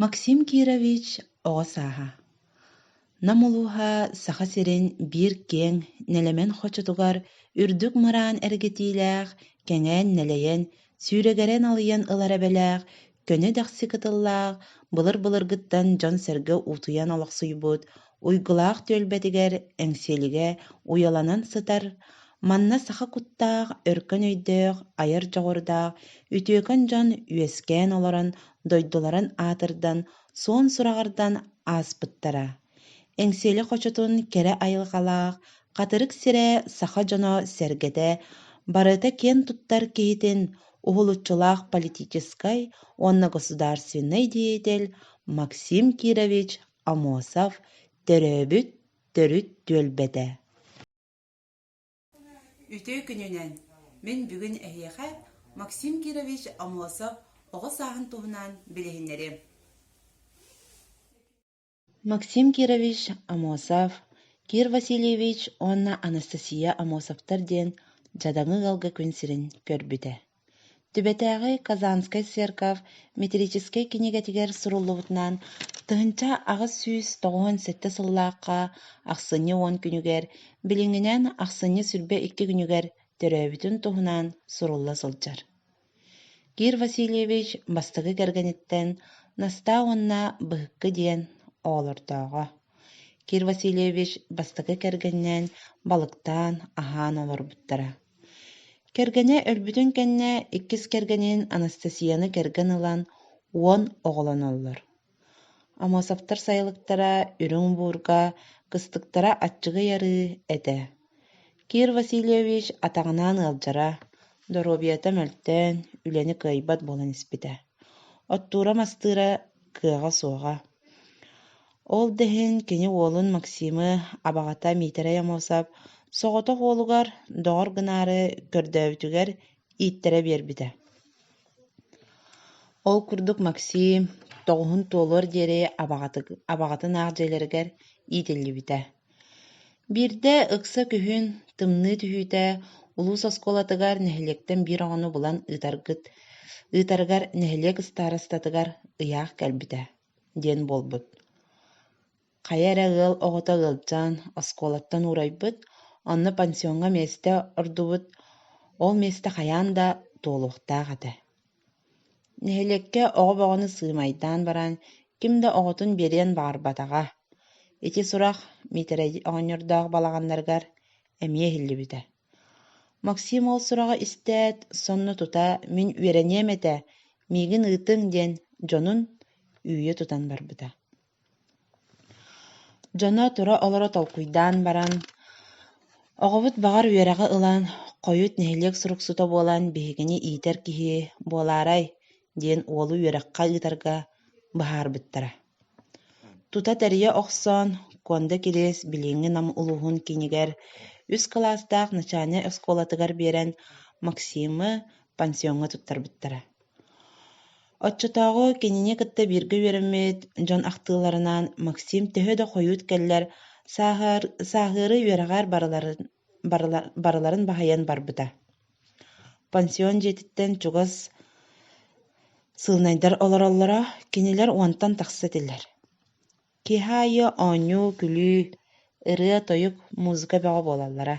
Максим Кирович оҕо сааһа Нам улууһа Саха сирин биир киэҥ, нэлэмэн хочотугар үрдүк мыраан эргитиилээх, кэҥээн нэлэйэн, сүүрэгэрэн алыйан ылар эбэлээх, көнө дэхси кытыллаах, былыр-былыргыттан дьон-сэргэ утуйан олохсуйбут уйгулаах түөлбэтигэр Эҥсиэлигэ уйаланан сытар, манна саха куттаах, өркөн өйдөөх, айар дьоҕурдаах, үтүөкэн дьон үөскээн олорон дойдуларын аатырдан, суон сураҕырдан ааспыттара. Эҥсиэли хочотун кэрэ айылҕалаах, хатырык сирэ саха дьоно-сэргэтэ барыта киэн туттар киһитин, уһулуччулаах политическай уонна государственнай деятель Максим Кирович Аммосов төрөөбүт төрүт түөлбэтэ. Үтүө күнүнэн! Мин бүгүн эһиэхэ Максим Кирович Аммосов оҕо сааһын туһунан билиһиннэриэм. Максим Кирович Аммосов, Кир Васильевич уонна Анастасия Аммосовтар диэн дьадаҥы ыалга күн сирин көрбүтэ. Түбэтээҕи Казанскай церковь метрическэй кинигэтигэр суруллубутунан, 1897 сыллаахха ахсынньы 10 күнүгэр, билиҥҥинэн ахсынньы 22 күнүгэр төрөөбүтүн туһунан сурулла сылдьар. Кир Васильевич бастакы кэргэниттэн Настаа уонна Быһыккы диэн оҕолордооҕо. Кир Васильевич бастакы кэргэнинээн балыктаан, аһаан олорбуттара. Кэргэнэ өлбүтүн кэннэ иккис кэргэнин Анастасияны кэргэн ылан 10 оҕолоноллор. Аммосовтар сайылыктара үрүҥ буурга, кыстыктара аччыгый арыы этэ. Кир Васильевич атаҕынаан ыалдьара, доруобуйата мөлтөөн, үлэни кыайбат буолан испитэ. Оттуура-мастыыра кыаҕа суоҕа. Ол да иһин кини уолун Максимы абаҕата Миитэрэй Аммосов соҕотох уолугар доҕор гынаары көрдөөбүтүгэр ииттэрэ биэрбитэ. Ол курдук Максим тоҕуһун туолуор диэри абаҕатын аах дьиэлэригэр иитиллибитэ. Биирдэ ыкса күһүн тымныы түһүүтэ улуус оскуолатыгар нэһилиэктэн биир оҕону булан ыытаргыт ыытарыгар нэһилиэк ыстаарастатыгар ыйаах кэлбитэ диэн буолбут. Хайа эрэ ыал оҕото ыалдьан, оскуолаттан уурайбыт, онно пансиоҥҥа миэстэ ордубут, ол миэстэ хайаан да туолуохтаах этэ. Нэһилиэккэ оҕо бөҕөнү сыымайдаан баран, ким да оҕотун биэриэн баҕарбатаҕа. Ити сурах Миитэрэй оҕонньордоох балаҕаннарыгар эмиэ иһиллибитэ. Максим ол сураҕы истээт, сонно тута «Мин үөрэниэм этэ, миигин ыытыҥ» диэн дьонун үүйэ тутан барбыта. Дьоно тура-олоро толкуйдаан баран, «Оҕобут баҕар үөрэҕи ылан, хойут нэһилиэк суруксута буолан биһигини иитэр киһи буолаарай» диэн уолу үөрэххэ ыытарга быһаарбыттара. Тута тэрийэ охсон, Куонда Кириэс билиҥҥи Нам улууһун киинигэр үс кылаастаах начальнай оскуолатыгар биэрэн Максимы пансиоҥҥа туттарбыттара. Оччотооҕу кинини кытта бииргэ үөрэммит дьон ахтыыларынан Максим төһө да хойут кэллэр, сааһыары үөрэҕэр барыларын баһыйан барбыта. Пансион дьиэтиттэн чугас сыылынайдар олороллоро, кинилэр уонтан тахса этилэр. Киэһэ аайы оонньуу-күлүү, ырыа-тойук, музыка бөҕө буолаллара.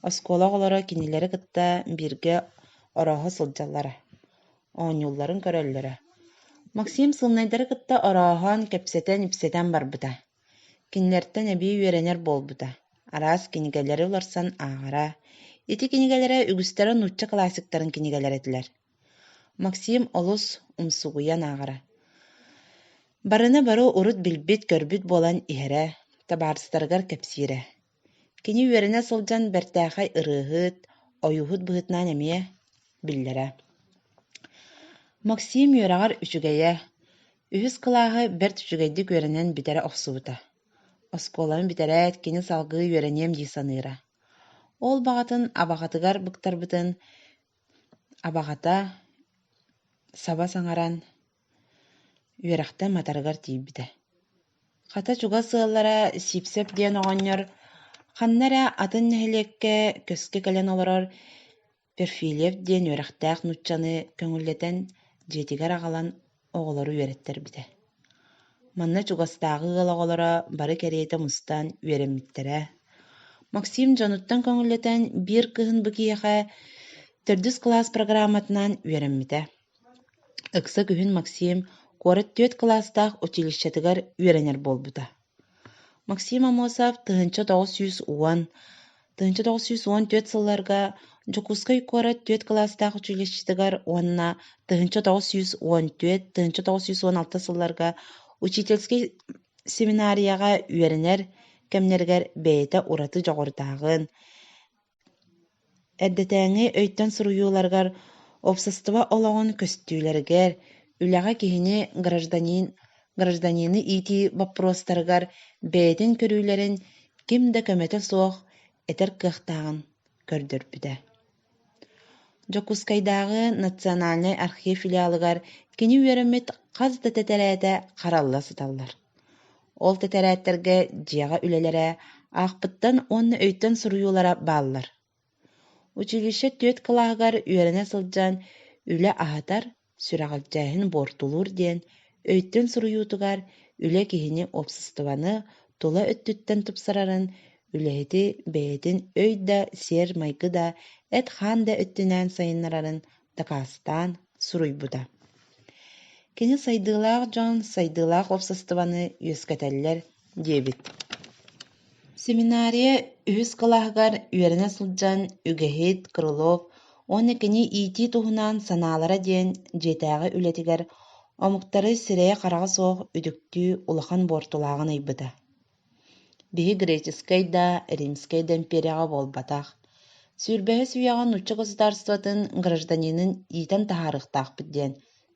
Оскуола оҕолоро кинилэри кытта бииргэ орооһо сылдьаллара, оонньуулларын көрөллөрө. Максим сылнайдары кытта орооһон, кэпсэтэн-ипсэтэн барбыта. Кинилэртэн эбии үөрэнэр буолбута, араас кинигэлэри уларсан ааҕара. Ити кинигэлэрэ үгүстэрэ нуучча классиктарын кинигэлэрэ этилэр. Максим олус умсугуйан ааҕара. Барыны бары урут билбит-көрбүт буолан иһэрэ, табаарыстарыгар кэпсиирэ. Кини үөрэнэ сылдьан бэртээхэй ырыаһыт, ойууһут быһыытынан эмиэ биллэрэ. Максим үөрэҕэр үчүгэйэ, үһүс кылааһы бэрт үчүгэйдик үөрэнэн бүтэрэ охсубута. Оскуоланы бүтэрээт кини салгыы үөрэниэм дии саныыра. Ол баҕатын абаҕатыгар быктарбытын абаҕата саба саҥаран үөрэхтэн матарыгар тиийбитэ. Хата чугас ыаллара Сиипсэп диэн оҕонньор ханна эрэ атын нэһилиэккэ көскө кэлэн олорор Перфильев диэн үөрэхтээх нууччаны көҥүллэтэн дьиэтигэр аҕалан оҕолору үөрэттэрбитэ. Манна чугастааҕы ыал оҕолоро бары кэриэтэ мустан үөрэммиттэрэ. Максим дьонуттан көҥүллэтэн биир кыһын бу киһиэхэ төрдүс кылаас программатынан үөрэммитэ. Ыкса күһүн Максим куорат түөрт кылаастаах училищетыгар үөрэнэр буолбута. Максим Аммосов 1910 1914 сылларга Дьокуускай куорат түөрт кылаастаах училищетыгар уонна 1914-1916 сылларга учительскай семинарияҕа үөрэнэр кэмнэригэр бэйэтэ ураты дьоҕурдааҕын, Эрдэтээҥи өйтөн суруйууларыгар уопсастыба олоҕун көстүүлэригэр, үлэҕэ киһини гражданин гражданины иитии боппуруостарыгар бэйэтин көрүүлэрин ким да көмөтө суох этэр кыахтааҕын көрдөрбүтэ. Дьокуускайдааҕы национальнай архив филиалыгар кини үөрэммит хас да тэтэрээтэ харалла сыталлар. Ол тэтэрээттэргэ дьиэҕэ үлэлэрэ, аахпыттан уонна өйтөн суруйуулара бааллар. Училище түөрт кылааһыгар үөрэнэ сылдьан үлэ аһатар, сүрэҕэлдьээһин буортулуур диэн өйтөн суруйуутугар үлэ киһини уопсастыбаны тула өттүттэн тупсарарын, үлэһити бэйэтин өй да, сиэр-майгы да, эт-хаан да өттүнэн сайыннарарын дакаастаан суруйбута. Кини сайдыылаах дьон сайдыылаах уопсастыбаны үөскэтэллэр диэбит. Семинария үһүс кылааһыгар үөрэнэ сылдьан үгэһит Крылов уонна кини иитии туһунан санаалара диэн дьиэтээҕи үлэтигэр омуктары сирэйэ-хараҕа суох үтүктүү улахан буортулааҕын ыйбыта. Биһи греческэй да, римскэй да империяҕа буолбатах, сүүрбэһис үйэҕэ нуучча государствотын гражданинын иитэн таһаарыахтаахпыт диэн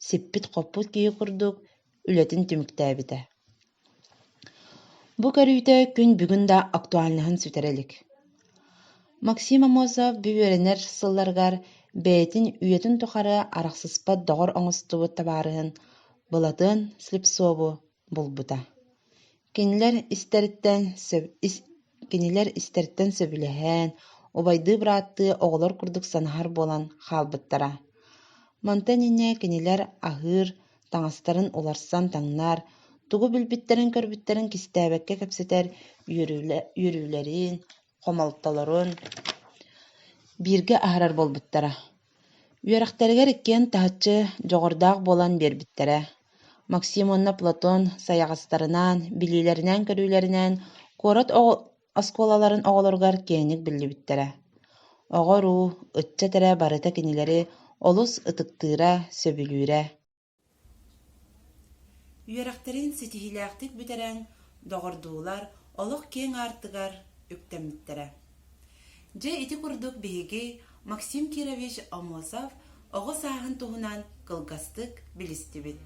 сиппит-хоппут киһи курдук үлэтин түмүктээбитэ. Бу көрүүтэ күн бүгүн да актуальноһын сүтэрэ илик. Максим Аммосов бу үөрэнэр сылларыгар бэйэтин үйэтин тухары арахсыспат доҕор оҥостубут табаарыһын Былатыан Слепцову булбута. Кинилэр истэриттэн кинилэр истэриттэн сөбүлэһэн, убайдыы-бырааттыы оҕолор курдук санаһар буолан хаалбыттара. Мантан инньэ кинилэр аһыыр таҥастарын уларсан таҥнар, тугу билбиттэрин-көрбүттэрин кистээбэккэ кэпсэтэр үөрүүлэрин, хомолтолорун бииргэ аһарар буолбуттара. Үөрэхтэригэр иккиэн таһыччы дьоҕурдаах буолан биэрбиттэрэ. Максим уонна Платон сайаҕастарынан, билиилэринэн-көрүүлэринэн куорат оскуолаларын оҕолоругар киэҥник биллибиттэрэ. Оҕо-уруу, ыччат эрэ барыта кинилэри олус ытыктыыра, сөбүлүүрэ. Үөрэхтэрин ситиһиилээхтик бүтэрэн, доҕордуулар олох киэҥ аартыгар үктэммиттэрэ. Дьэ ити курдук биһиги Максим Кирович Аммосов оҕо сааһын туһунан кылгастык билистибит.